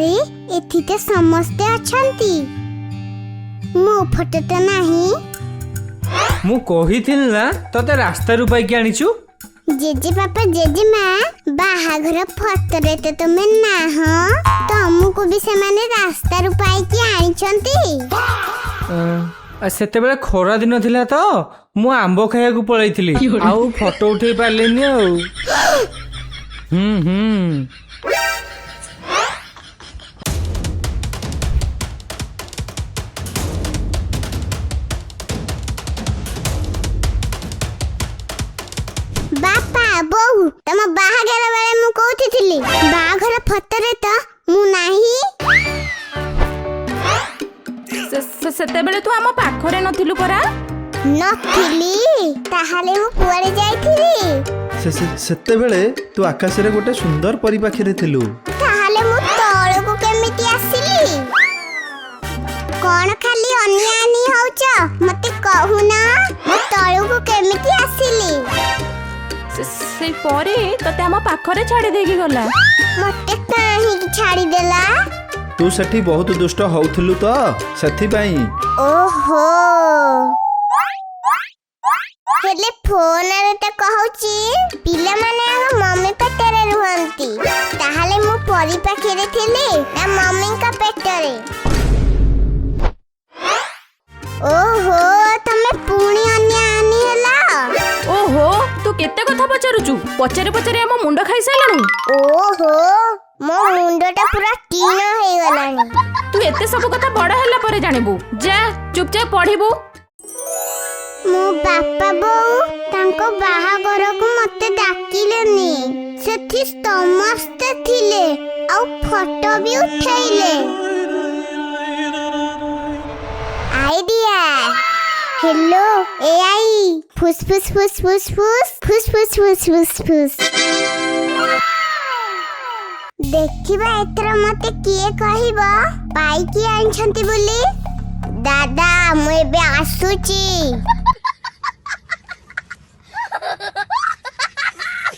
ଆରେ, ଏଠି ତ ସମସ୍ତେ ଅଛନ୍ତି, ମୋ ଫଟୋ ତ ନାହିଁ। ମୁଁ କହିଥିଲି ନା, ତତେ ରାସ୍ତାରୁ ପାଇକି ଆଣିଛୁ। ଜେଜେବାପା, ଜେଜେମା, ବାହାଘର ଫଟୋରେ ତ ତମେ ନାହଁ। ତମକୁ ବି ସେମାନେ ରାସ୍ତାରୁ ପାଇକି ଆଣିଛନ୍ତି? ସେତେବେଳେ ଖରା ଦିନ ଥିଲା ତ, ମୁଁ ଆମ୍ବ ଖାଇବାକୁ ପଳେଇଥିଲି, ଆଉ ଫଟୋ ଉଠେଇ ପାରିଲିନି। ଆଉ ହୁଁ ହୁଁ ବାପା, ବୋଉ, ତମ ବାହାଘର ବେଳେ ମୁଁ କୋଉଠି ଥିଲି? ବାହାଘର ଫଟୋରେ ତ ମୁଁ ନାହିଁ। ସେତେବେଳେ ତୁ ଆମ ପାଖରେ ନଥିଲୁ ପରା। ନଥିଲି? ତାହେଲେ ମୁଁ କୁଆଡେ ଯାଇଥିଲି? ସେତେବେଳେ ତୁ ଆକାଶରେ ଗୋଟେ ସୁନ୍ଦର ପରି ପାଖରେ ଥିଲୁ। ତାହେଲେ ମୁଁ ତଳକୁ କେମିତି ଆସିଲି? କଣ ଖାଲି ଅନିଆ ଅନି ହଉଛ? ମତେ କହୁନ, ମୁଁ ତଳକୁ କେମିତି ଆସିଲି? ସେଇ ପରି ତତେ ଆମ ପାଖରେ ଛାଡି ଦେଇକି ଗଲା। ମତେ କାହିଁକି ଛାଡିଦେଲା? ତୁ ସେଠି ବହୁତ ଦୁଷ୍ଟ ହଉଥିଲୁ ତ, ସେଥିପାଇଁ। ଓହୋ, ହେଲେ ଫୋନରେ ତ କହୁଛି ପିଲାମାନେ ଆମ ମମି ପେଟରେ ରୁହନ୍ତି। ତାହେଲେ ମୁଁ ପରି ପାଖରେ ଥିଲି ନା ମମିଙ୍କ ପେଟରେ? ଓହୋ, ତମେ ପୁଣି ଅନ୍ୟ ଆନି ହେଲ। ଓହୋ, ତୁ କେତେ କଥା ପଚାରୁଛୁ? ପଚାରି ପଚାରି ଆମ ମୁଣ୍ଡ ଖାଇସାରିଲୁଣୁ। ଓହୋ, ମୋ ମୁଣ୍ଡଟା ପୁରା ଟିଣ ହେଇଗଲାଣି। ତୁ ଏତେ ସବୁ କଥା ବଡ ହେଲା ପରେ ଜାଣିବୁ। ଯା, ଚୁପଚାପ ପଢିବୁ। ମୋ ବାପା ବୋଉ ତାଙ୍କ ବାହାଘରକୁ ମତେ ଡାକିଲେନି। ସେଠି ସମସ୍ତେ ଥିଲେ ଆଉ ଫଟୋ ବି ଉଠେଇଲେ। ଆଇଡିଆ! ହ୍ୟାଲୋ ଏଆଇ, ଫୁସ୍ ଫୁସ୍ ଫୁସ୍ ଫୁସ୍ ଫୁସ୍ ଫୁସ୍ ଫୁସ୍ ଫୁସ୍ ଫୁସ୍ ଫୁସ୍। ଦେଖିବା ଏଥର ମତେ କିଏ କହିବ ପାଇକି ଆଣିଛନ୍ତି ବୋଲି। ଦାଦା, ମୁଁ ଏବେ ଆସୁଛି।